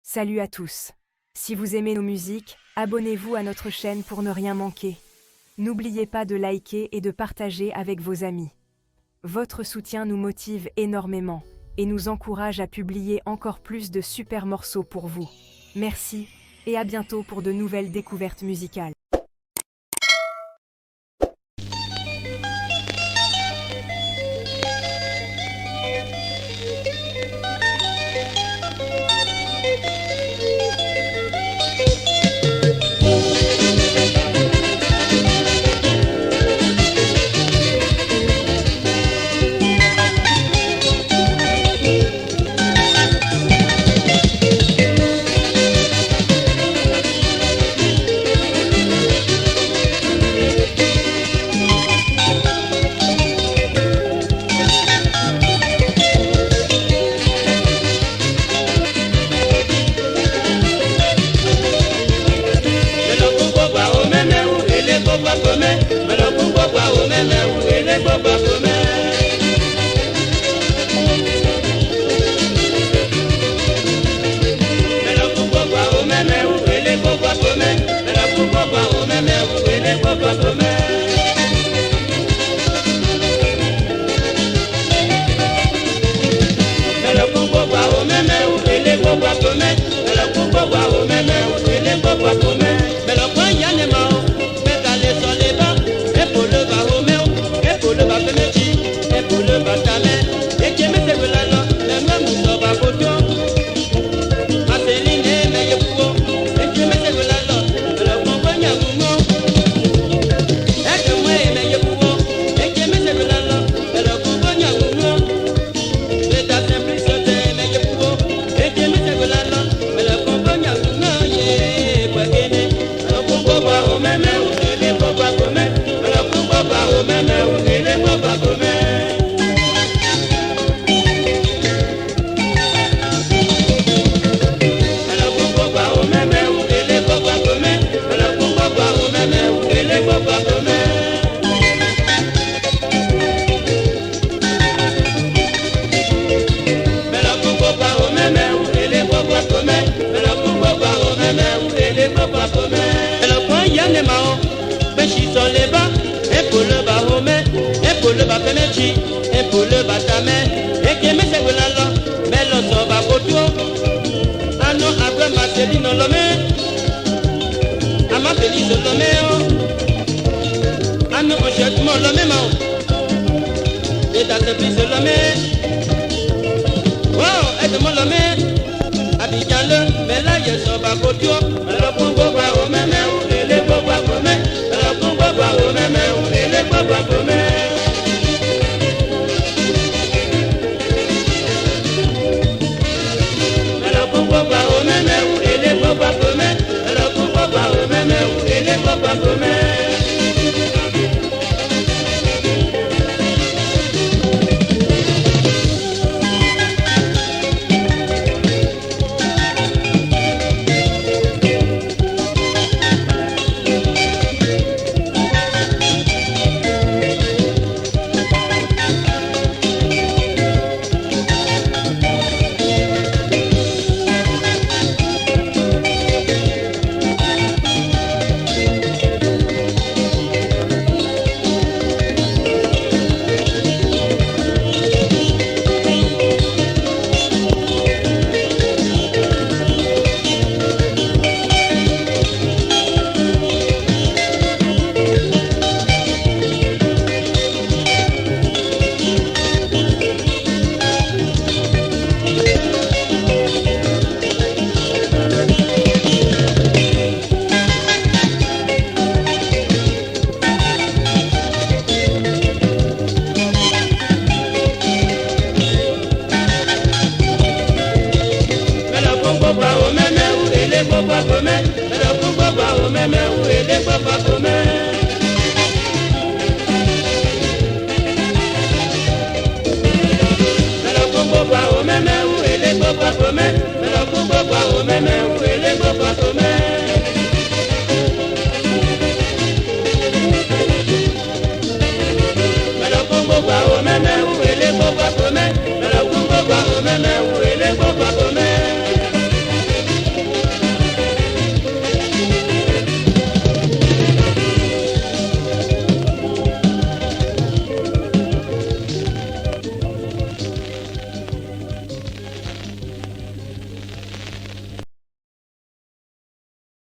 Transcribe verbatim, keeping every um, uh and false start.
Salut à tous. Si vous aimez nos musiques, abonnez-vous à notre chaîne pour ne rien manquer. N'oubliez pas de liker et de partager avec vos amis. Votre soutien nous motive énormément et nous encourage à publier encore plus de super morceaux pour vous. Merci, et à bientôt pour de nouvelles découvertes musicales. Ano Abraham Marcelino lome, Ama Felix lome o. Ano Oshedmo lome ma o. Eta Simplice lome. O, Edmo lome. Abidjan lome la ye sɔ ba kotio. Alo kungbo ba o meme o, ele kungbo ba o meme. Alo kungbo ba o meme o, ele kungbo ba o meme.